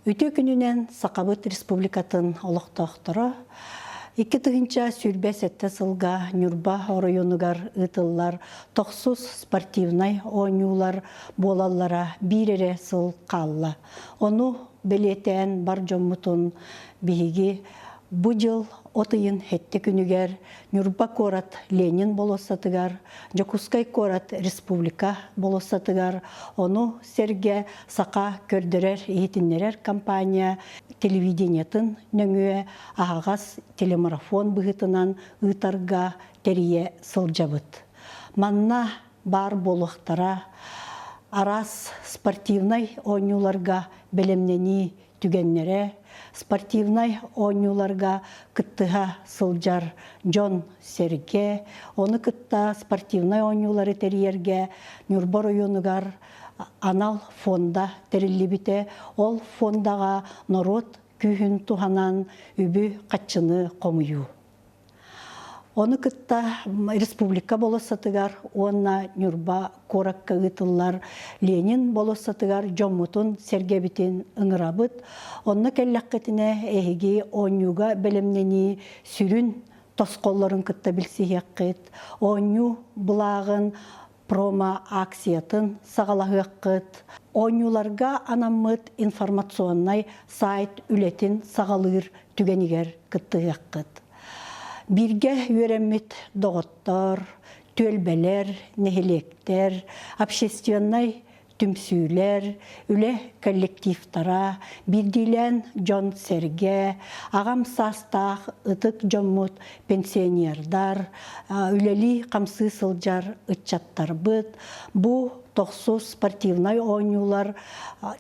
Үтүө күнүнэн Сахабыт Республикатын олохтоохторо 2027 сылга Ньурба оройуонугар ыытыллар тохсус спортивнай оонньуулар буолаллара биир эрэ сыл хаалла. Ону бэлиэтээн бар дьоммутун биһиги бу дьыл от ыйын сэттэ күнүгэр Ньурба куорат Ленин болуоссатыгар, Дьокуускай куорат Республика болуоссатыгар, ону сэргэ Саха көрдөрөр-иһитиннэрэр компания телевидениетын нөҥүө аһаҕас телемарафон быһыытынан ыытарга тэрийэ сылдьабыт. Манна баар буолуохтара араас спортивнай оонньууларга бэлэмнэнии түгэннэрэ, спортивнай оонньууларга кыттыһа сылдьар дьон-сэргэ, ону кытта спортивнай оонньуулары тэрийэргэ Ньурба оройуонугар анал фонда тэриллибитэ. Ол фондаҕа норуот күүһүн туһанан үбү-хаччыны хомуйуу. Ону кытта республика болуоссатыгар уонна Ньурба куоракка ыытыллар Ленин болуоссатыгар дьоммутун-сэргэбитин ыҥырабыт. Онно кэллэххитинэ эһиги оонньууга бэлэмнэнии сүрүн тосхоллорун кытта билсиһиэххит, оонньуу былааҕын промо-акциятын саҕалаһыаххыт. Оонньууларга анаммыт информационнай сайт үлэтин саҕалыыр түгэнигэр кыттыһыаххыт. Бииргэ үөрэммит доҕоттор, түөлбэлэр, нэһилиэктэр, общественнай түмсүүлэр, үлэ коллективтара, биирдиилээн дьон-сэргэ, аҕам саастаах ытык дьоммут, пенсионердар, үлэлии-хамсыы сылдьар ыччаттарбыт бу тохсус спортивнай оонньуулар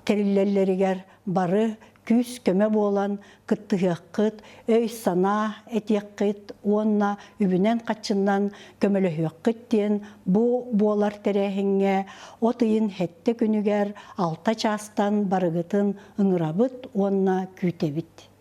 тэриллэллэригэр бары күүс-көмө буолан кыттыһыаххыт, өй-санаа этиэххит уонна үбүнэн-хаччынан көмөлөһүөххүт диэн бу буолар тэрээһиҥҥэ от ыйын сэттэ күнүгэр алта чаастан барыгытын ыҥырабыт уонна күүтэбит.